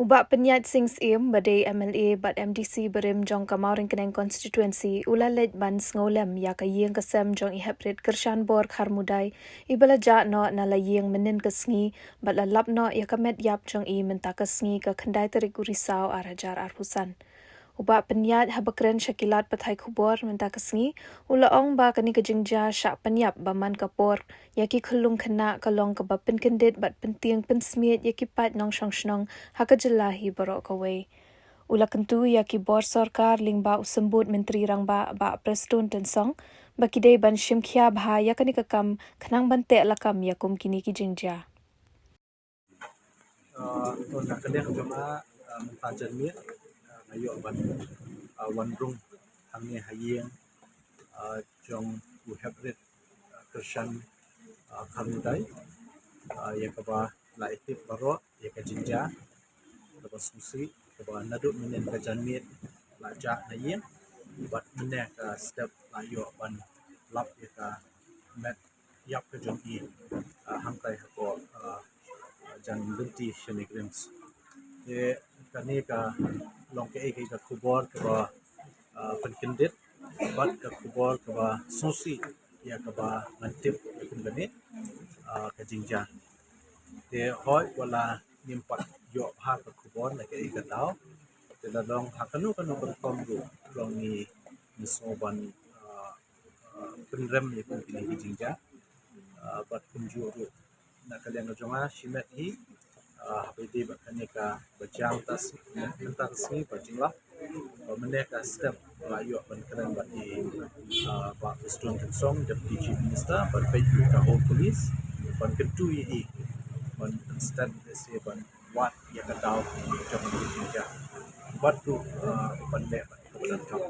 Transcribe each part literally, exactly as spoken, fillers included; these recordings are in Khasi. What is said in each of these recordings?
U Bah Pynïaid Sing Syiem, ba dei M L A bad M D C barim jong ka Mawryngkneng Constituency, u la leit ban sngewlem ïa ka ïing ka sem jong i Heprit Kyrshanbor Kharmudai, iba la jah noh na la ïing mynnin ka sngi, bad la lap noh ïa ka met ïap jong i mynta ka sngi ka khyndai tarik u Risaw ar hajar arphew san. U Bah Pynïaid haba kren sha ki lad pathai khubor mynta ka sngi, u la ong ba kane ka jingjia shah pynïap ba man ka por ïa ki khyllung khynnah ka long kaba pynkyndit bad pyntieng pynsmiej ïa ki paid nongshong shnong ha ka jylla hi baroh kawei. U la kyntu ïa ki bor sorkar lyngba u Symbud Myntri Rangbah Bah Prestone Tynsong ba ki dei ban shim khia bha ïa kane ka kam khnang ban teh lakam ïa kum kine ki jingjia. Uh, to na ka liang jong nga, uh, mynta janmiet, uh, nga ïoh ban, uh, wan rung hangne ha ïing, uh, jong u Heprit, uh, Kyrshan, uh, Kharmudai, uh, ïa kaba la ïatip baroh ïa ka jingjia kaba sngewsih kaba naduh mynnin ka janmiet la jah na ïing, bad mynne ka step la ïoh ban lap ïa ka met ïap ka jong i, uh, hangtai hapoh, uh, jan lynti shane ka RIMS. Te kane ka long kaei kaei ka khubor kaba, uh, pynkyndit bad ka khubor kaba sngewsih ïa kaba ngan tip ïa kum kane, uh, ka jingjia. Te hooid wat la ngim pat ïoh bha ka khubor na kaei ka daw, te la long ha kano kano ka rukom ruh long ngi, ngi sngew ban, uh, uh, pynrem ïa kum kine ki jingjia. Uh, bad kumjuh ruh na ka liang ka jong nga shimet hi, uh, haba ïadei bad kane kaba jia mynta ka sngi, mynta ka sngi ba jinglap, ba mynne ka step la ïoh ban kren bad i, uh, Bah Prestone Tynsong, Deputy Chief Minister, bad bad ka whole police ban kyntu ïa i ban, instead lehse ban wad ïa ka daw jong ka jingjia bad ruh, uh, ban leh bad kaba donkam.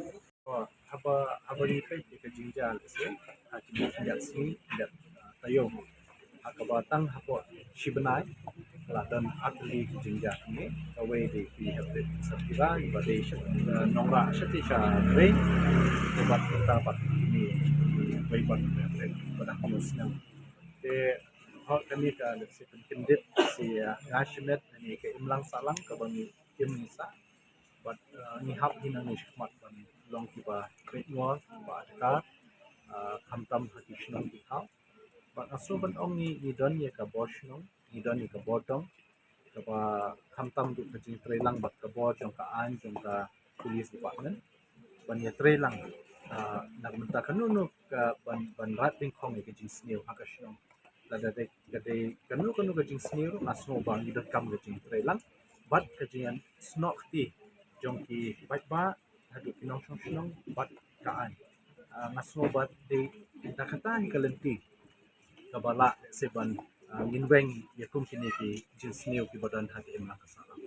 Haba, haba ngi peit ïa ka jingjia lehse ha kine ki khyndiat sngi, khyndiat, uh, taïew, ha kaba tang hapoh shi bnai la don artylli ki jingjia kumne. Kawei dei ki Heprit Sapphira iba dei sha, uh, nongrah shatei sha Reng, bad mynta pat kine kiwei pat ki Heprit ba dang hynñiew snem. Te hooid kane ka lehse pynkyndit, lehse, uh, nga shimet kane ka imlang sahlang kaba ngi im ngi sah. Bad, uh, ngi hap hi nangne shakhmat ban long kiba peit ngor, ba adkar, uh, khamtam ha ki shnong ki thaw. Bad nga sngew ban ong ngi, ngi don ïa ka bor shnong, ngi don ïa ka bor dong, kaba khamtam ruh ka jingtreilang bad ka bor jong ka aiñ jong ka police department ban ïatreilang, uh, na ka bynta kano kano ka ban, ban rat dyngkhong ïa ka jingsniew ha ka shnong. Lada dei ka dei kano kano ka jingsniew ruh nga sngew ba ngi donkam ka jingtreilang bad ka jingïasnoh kti jong ki paidbah haduh ki nongshong shnong bad ka aiñ. Ah, nga sngew ba dei da kata hi ka lynti kaba lah lehse ban, ah, ngin weng ïa kum kine ki jingsniew kiba don ha ka imlang ka sahlang.